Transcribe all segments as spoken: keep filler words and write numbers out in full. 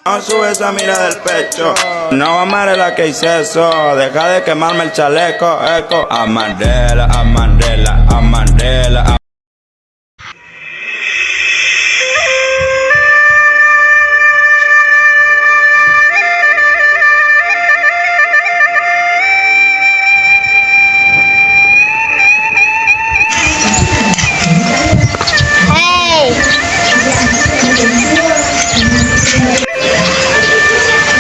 No sube esa mira del pecho. No, mamá, la que hice eso. Deja de quemarme el chaleco, eco. Amandela, amandela, amandela. Hei.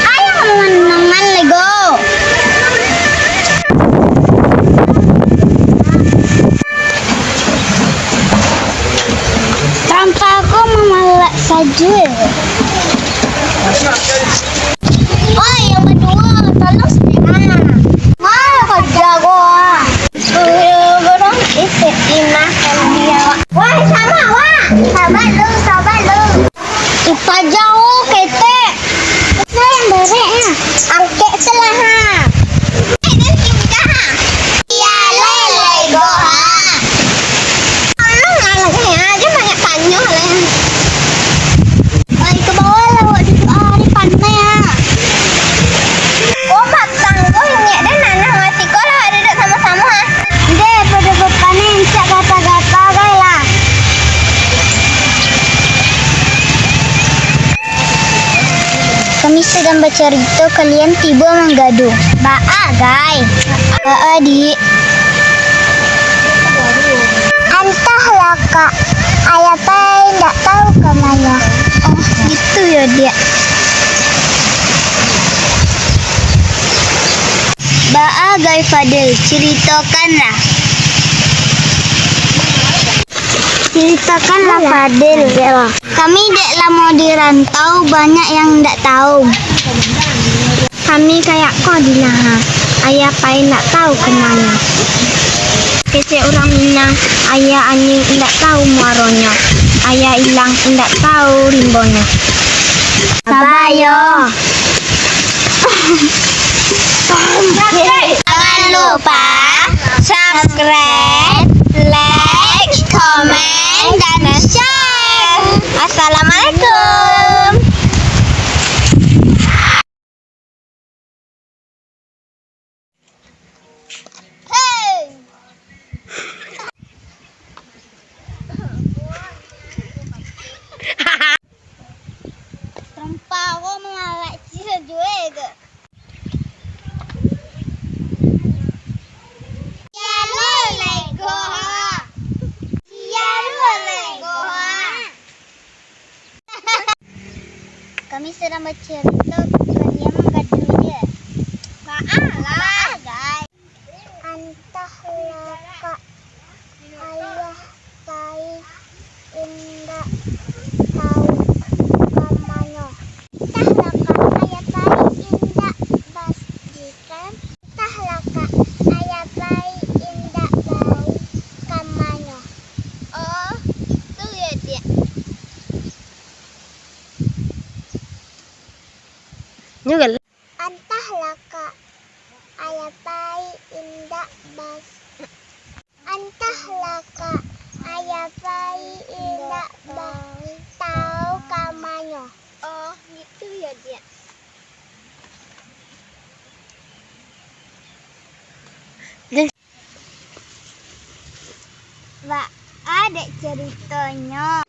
Ayo, teman-teman, lego. Rampau ko mamalak sajo. Oi, yang baduo, tolong sini, ah. Wah, kerja ko, ah. Burung itik dimakan biawak. Wah, sama, wah. Sabar lu, sabar lu. Ipa jauh, ketek. Nah, yang barek, ah. Angkek selah, ah. Eh, dia tinggal. Iya, lelego, ah. Tolong, ah, lagi, ah. Dia banyak tanya, lah. Oi, ka bawah lah, awak duduak, ah. Hari panai, ah. Oh, matang ko ingek den, nanah mati ko lah, duduak samo-samo, ha. Deh, pado bapanai, cak gata-gata, gai lah. Kami sadang bacarito, kalian tibo manggaduah. Baa, gai? Baa, Dik? Antahlah, Kak. Ayah pai indak tahu ka mano. Oh, gitu yo, Diak. Baa gai Fadil, ciritokanlah. Ciritokanlah, Fadil. Kami dek lamo di rantau, banyak yang indak tahu. Kami kayak ko, Dina, ha. Ayah pai indak tahu ka mano. Kecek urang Minang, ayah anjing indak tahu muaronyo. Ayah ilang indak tahu rimbonyo. Sabayo. Jangan lupa subscribe, like, comment, dan share. Assalamualaikum. Hei. Rampau ko mamalak ciek juo ko. Sia lo lai ko? Sia lo lai ko? Kami sadang bacarito, kalian manggaduah se. Baa lah, gai. Antahlah, Kak, ayah pai indak tahu ka mano. Antahlah, Kak, ayah pai indak bas di kan. Antahlah, Kak, ayah pai indak tahu ka mano. Oh, itu yo, Diak. Nyo galak. Antahlah, Kak, ayah pai indak bas-, antahlah, Kak, ayah pai indak ba-, tahu ka mano. Oh, gitu yo, Diak. Baa dek caritonyo?